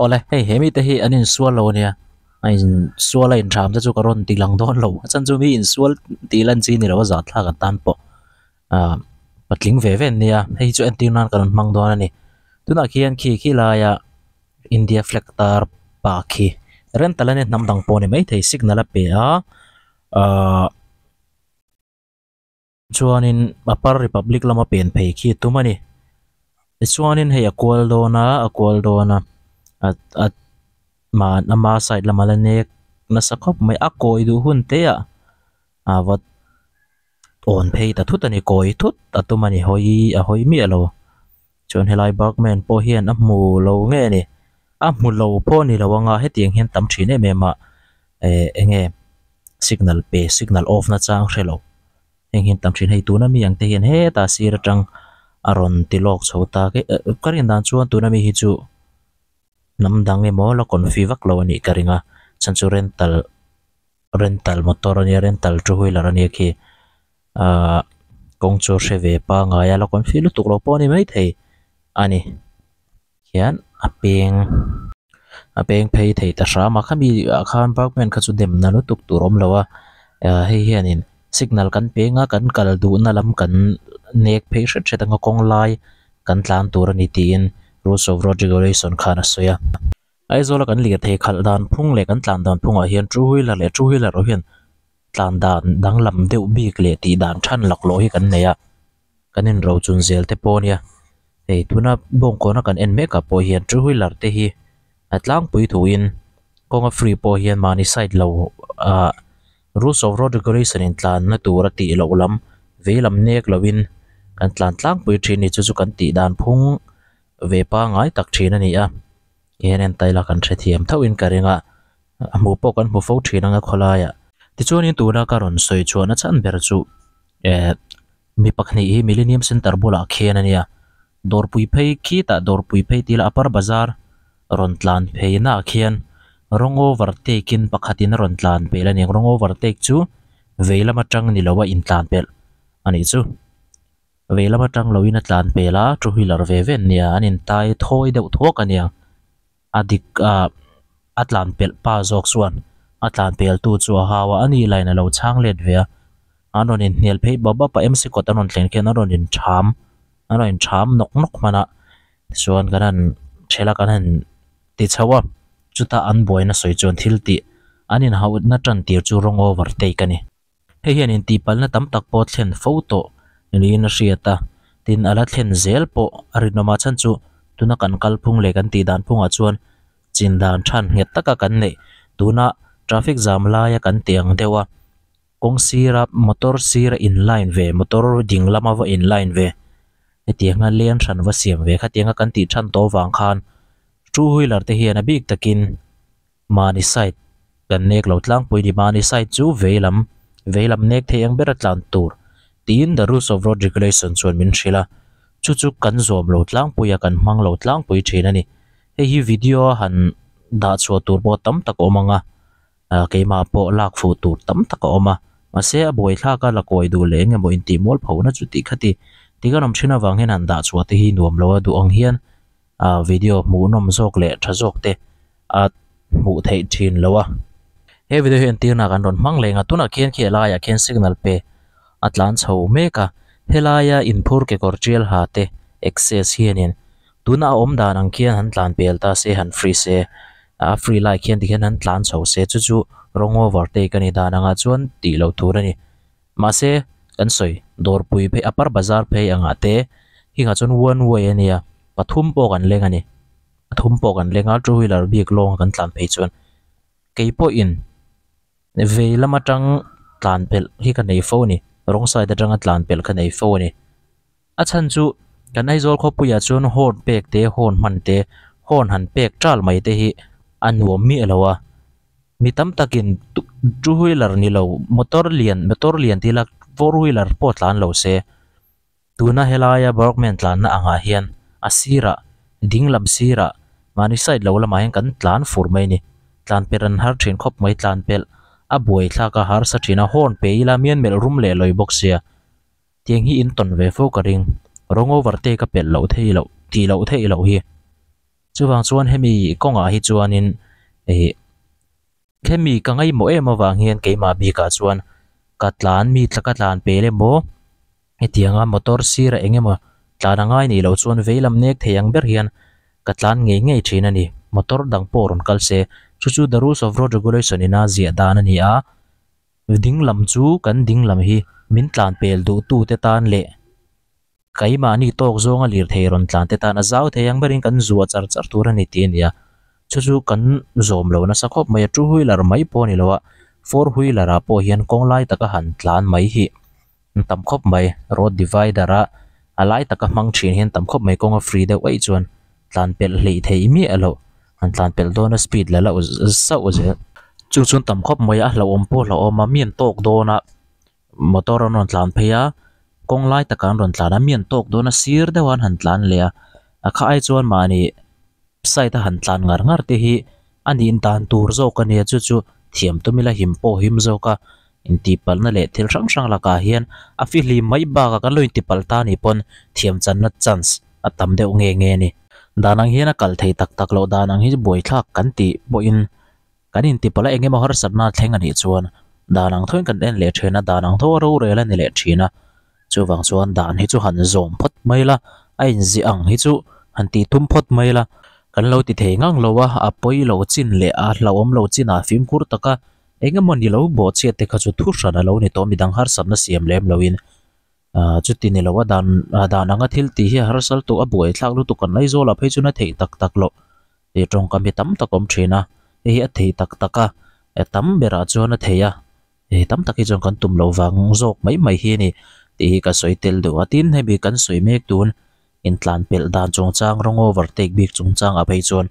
Awle hei he mite hi an insual lo ania a insual a intham te chu ka rawn ti lang dawn lo a chhan chu mi insual tih lan chi ni lo a zah thlak an tan pawh ah patling ve ve an nia hei chu entir nan kan rawn hmang dawn a ni tunah khian khi khi laia India flag tar pa khi rental ania hnam dang pawh a ni maithei signal a pe a ahh. Chuanin Upper Republic lama pen phei khi a tum a ni. Tichuanin hei a kual dawn a a kual dawn a a a mah ama side lama la nek nasa khawp mai a kawi duh hun te ah a va awn phei ta thut a ni kawi thut a tum a ni hawi a hawi miah lo. Chuan helai Bergman pawh hian a hmu lo nge a ni a hmu lo pawh a ni lo anga hetiang hian tam thin em em a eh eng nge signal pe signal off na chang hre lo heng hian tam thin hei tuna mi ang te hian hetah sir atang a rawn ti lawk chho ta ka rin dan chuan tuna mi hi chu hnam dang emaw la confi vak lo a nih ka ring a chhan chu rental rental motor ania rental two wheeler ania khi ahh kawng chu hre ve pangai a la confi lutuk lo pawh a ni maithei a ni hian a peng a peng phei thei ta hram a khami ah khan parkman kha chu dem na lutuk tur a awm lo a ah hei hianin signal kan peng a kan kal duhna lam kan nek phei hret hret anga kawng lai kan tlan tur a ni tiin rules of road regulation khan a sawi a. Aizawl a kan lirthei khalh dan phung leh kan tlan dan phungah hian two wheeler leh two wheeler ho hian tlan dan danglam deuh bik leh tih dan than laklawh hi kan nei a. Kan inrochun zel te pawh ania hei tuna bawngkawna kan en mek ah pawh hian two wheeler te hi a tlangpui thuin kawnga free pawh hian mahni side lo ah rules of road regulation in tlanna tur a tih loh lam vei lam nek lo in kan tlan tlangpui thin a ni chu chu kan tih dan phung ve pangai tak thin a ni a hian en taila kan hrethiam thauh in ka ring a a hmuh pawh kan hmu fo thin anga khawlaiah tichuanin tuna ka rawn sawi chhuahna chhan ber chu eh. Mi pahnih hi Millennium Centre bulah khian a nia, dawrpui phei khitah dawrpui phei tih lah Upper Bazar rawn tlan phei naah khian rawng overtake in pakhatin a rawn tlan pelh a ni ang, rawng overtake chu vei lam atang ni lo a intlan pelh a nih chu, vei lam atang lo in a tlan pel a two wheeler ve ve an nia an intai thawi deuh thuak a nia. A dik a, a tlan pelh pa zawk chuan a tlan pel tu chu a hau a, a ni lain a lo chhang let ve a, an rawn inhnial phei bap bap a, MC kawt an rawn thlen khian an rawn intham, an rawn intham nawk nawk hman a, tichuan kan han ṭhel a kan han ti chho a, chutah an buaina sawi chuan thil tih an inhauhna tan tir chu rawng overtake a ni. Hei hian intihpalhna tam tak pawh thlen fo tawh niin a hriat a, tin a la thlen zel pawh a rinawm a chhan chu tuna kan kalphung leh kan tih dan phungah chuan chin dan than nghet taka kan neih tuna traffic jam laia kan tih ang deuh a kawng sira motor sira in line ve motor ding lama va in line ve hetianga leng hran va siam ve khatianga kan tih than tawh avang khan two wheeler te hian a bik takin. Mahni side kan nek lo tlangpui ni mahni side chu vei lam vei lam nek thei ang bera tlan tur tiin the rules of road regulation chuan min hrilh a chu chu kan zawm lo tlangpui a kan hmang lo tlangpui thin a ni hei hi video a han dah chhuah tur pawh tam tak a awm ang a ah keimah pawh lak fuh tur tam tak a awm a mahse a buaithlak a la kawi duh leh eng emaw intih mual pho na chu tih kha ti ti kan awm thin avang hian han dah chhuah te hi nuam lo a duh ang hian ah video hmuhnawm zawk leh tha zawk te a hmuh theih thin lo a he video hi entirna kan rawn hmang leng a tunah khian khi a laiah khian signal pe a tlan chho mek a helaia inphur kekawr tial ha te access hianin tuna a awm dan ang khian han tlan pel ta se han free se a free lai khian tikhian han tlan chho se chu chu rawng overtake a ni dan angah chuan tih loh tur a ni mahse kan sawi dawrpui phei upper bazar phei angah te hingah chuan one way a nia pathum pawh kan leng a ni. A thum pawh kan leng a two wheeler bik lawng a kan tlan phei chuan kei pawhin vei lam atang tlan pelh hi ka nei fo a ni wrong side atanga tlan pelh ka nei fo a ni a chhan chu kan Aizawl khawpuiah chuan horn pek te horn hman te horn han pek tal mai te hi a nuam miah lo a mi tam takin two wheeler ni lo motor lian motor lian tila four wheeler pawh tlan lo se. Tuna helaia Bergman tlanna angah hian a sirah ding lam sirah mahni side lo lamah hian kan tlan fur mai a ni. Tlan pelh an har thin khawp mai tlan pelh a buai thlak a harsa thin a horn pe ila mian melh rum leh lawi bawk sia. Tiang hi in tawn ve fo ka ring. Rawng over te ka pelh loh thei loh tih loh theih loh hi. Chuvang chuan hemi kawngah hi chuanin ih hemi ka ngaihmawh em avang hian keimah bikah chuan ka tlan mi ka tlan pel emaw hetianga motor sirah eng emaw tlan a ngai nih loh chuan vei lam nek thei ang ber hian ka tlan ngei ngei thin a ni. Motor dang pawh rawn kal se chu chu the rules of road regulation ina ziah dan a ni a. Ding lam chu kan ding lam hi min tlan pel duh tu te tan leh keimahni tawk zawnga lirthei rawn tlan te tan a zau thei ang berin kan zuah char char tur a ni tih a ni a. Chu chu kan zawm lo nasa khawp mai a, two wheeler mai pawh a ni lo a, four wheeler ah pawh hian kawng lai taka han tlan mai hi an tam khawp mai. Road divider a a lai taka hmang thin hian tam khawp mai kawng a free deuh aih chuan tlan pelh hleih theih miah loh han tlan pelh dawn a speed la loh sauh zel. Chung chuan tam khawp mai a hlauhawm pawh hlauhawm a mi an tawk dawn a motor an rawn tlan phei a kawng lai takah an rawn tlan a mi an tawk dawn a sir deuh a an han tlan leh a a kha ai chuan mahni side a han tlan ngar ngar te hi a nih dan tur zawk a nia chu chu thiam tum ila him pawh him zawk a intihpalhna leh thil hrang hrang lakah hian a fihlim mai bakah kan lo intipalh ta anih pawn thiam channa chance a tam deuh nge nge a ni. Dan ang hian a kal thei tak tak loh dan ang hi buaithlak kan tih pawhin kan intipalh a eng emaw harsatna thleng a nih chuan dan ang thoin kan en leh thin a, dan ang tho a rorel a ni leh thin a. Chuvang chuan dan hi chu han zawm phawt mai la, a inziah ang hi chu han tih tum phawt mai la. Kan lo ti thei ngang lo a, a pawi lo chin leh a hlauhawm lo chinah fimkhur taka eng emaw ni lo bawhchhiat te kha chu thu hran a lo ni tawh midang harsatna siam lem loin ah chuti ni lo a dan dan anga thil tih hi a harsal tawh a buaithlak lutuk kan Aizawlah phei chuan a theih tak tak loh. Tih tawngkam hi tam tak awm thin a, hei hi a thei tak tak a, tam berah chuan a thei a, hei tam tak hi chuan kan tum loh vang zawk mai mai hi a ni tih hi ka sawi tel deuh a, tin hemi kan sawi mek tun intlan pelh dan chungchang rawng overtake bik chungchang ah phei chuan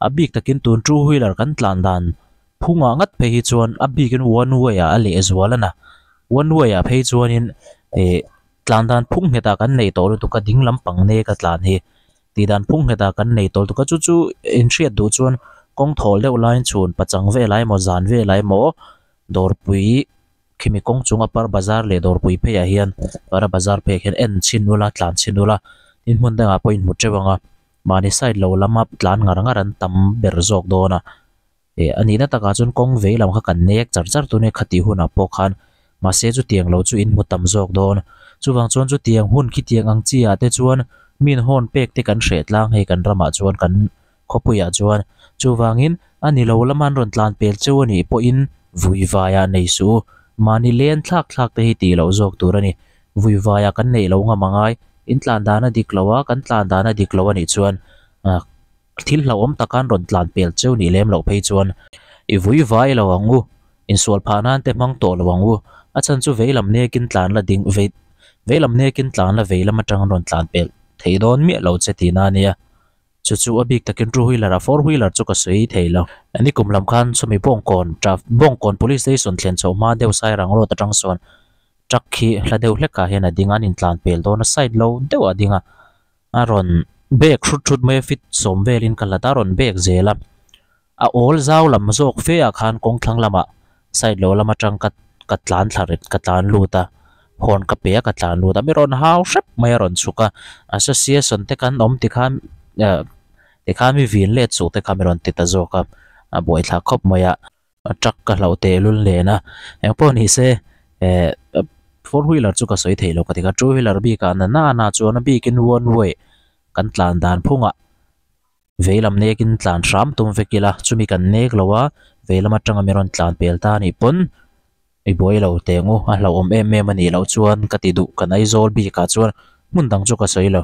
a bik takin tun two wheeler kan tlan dan phungah ngat phei hi chuan a bikin one way ah a lehzual a na, one way ah phei chuanin ih tlan dan phung nghetah kan nei tawh lutuk a ding lampang nek a tlan hi. Tih dan phung nghetah kan nei tawlh tuk a, chu chu inhriat duh chuan kawng thawl deuh laiin chhun pachang velah emaw zan velah emaw dawrpui khimi kawng chung a par bazar leh dawrpui pheiah hian para bazar pheiah hian en chhin ula tlan chhin ula tin hmun dangah pawh inhmu teuh ang a mahni side lo lama tlan ngar ngar an tam ber zawk dawn a. Eh a nihna takah chuan kawng vei lam kha kan nek char char tun e khatih hunah pawh khan mahse chutiang lo chu in hmu tam zawk dawn. Chuvang chuan chutiang hun khitiang ang chi ah te chuan min hawn pek te kan hreh tlang hei kan ramah chuan kan khawpuiah chuan. Chuvangin a ni lo lama an rawn tlan pel cheu a nih pawhin vui vaiah nei suh u. Mahni len thlak thlak te hi tih loh zawk tur a ni. Vui vaiah kan neih lo ngam angai. In tlan dan a dik lo a, kan tlan dan a dik lo a nih chuan ah. Thil hlauhawm taka an rawn tlan pel cheu nih lem loh phei chuan i vui vai lo ang u, insual phah nan te hmang tawh lo ang u. A chhan chu vei lam nekin tlan la ding vei vei lam nekin tlan la vei lam atang an rawn tlan pel thei dawn miah lo che tihna a nia. Chu chu a bik takin two wheeler ah four wheeler chu ka sawi thei lo. Nikum lam khan chumi Bawngkawn traf Bawngkawn Police Station thlen chhoh hma deuh Sairang road atang sawn truck khi hla deuh hlekah hian a ding a, an intlan pel dawn a side lo deuh ah a ding a. A rawn bag hrut hrut mai a fit sawm velin ka hlat a rawn bag zel a a awl zau lam zawk fe ah khan kawng thlang lamah side lo lam atang ka ka tlan thla ret ka tlan lut a horn ka pe a ka tlan lut a mi rawn hau hrep mai a rawn chhuk a association te kan awm tikhan eh tikhan mi vin let suh te kha mi rawn ti ta zawk a a buaithlak khawp mai a. Truck ka hlauh teh lul nen a, eng pawh ni se eh four wheeler chu ka sawi theih lo ka ti kha, two wheeler bikah na na na chuan a bikin one way kan tlan dan phungah vei lam nekin tlan hram tum vek ila chumi kan nek lo a, vei lam atanga min rawn tlan pel ta anih pawn i buai lo teh ang u, a hlauhawm em em anih loh chuan ka ti duh kan Aizawl bikah chuan hmun dang chu ka sawi lo.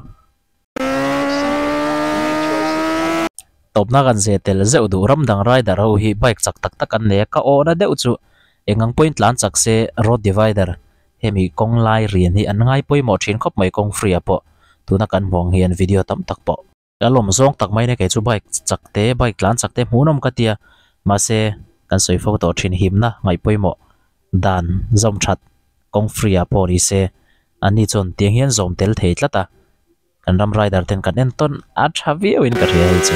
Tawpna kan zeh tel zeuh duh ram dang rider ho hi bike chak tak tak an nei a, ka awhna deuh chu eng ang pawhin tlan chak se road divider hemi kawng lai rian hi an ngai pawimawh thin khawp mai kawng free ah pawh tuna kan hmuh ang hian video tam tak pawh ka lawm zawng tak mai nia kei chu bike chak te bike tlan chak te hmuhnawm ka tia mahse kan sawi fo tawh thin himna ngaih pawimawh dan zawm that kawng free ah pawh ni se Ani chuan tiang hian zawm tel thei tlat a, kan ram rider ten kan en tawn a tha viau in ka hria hei chu.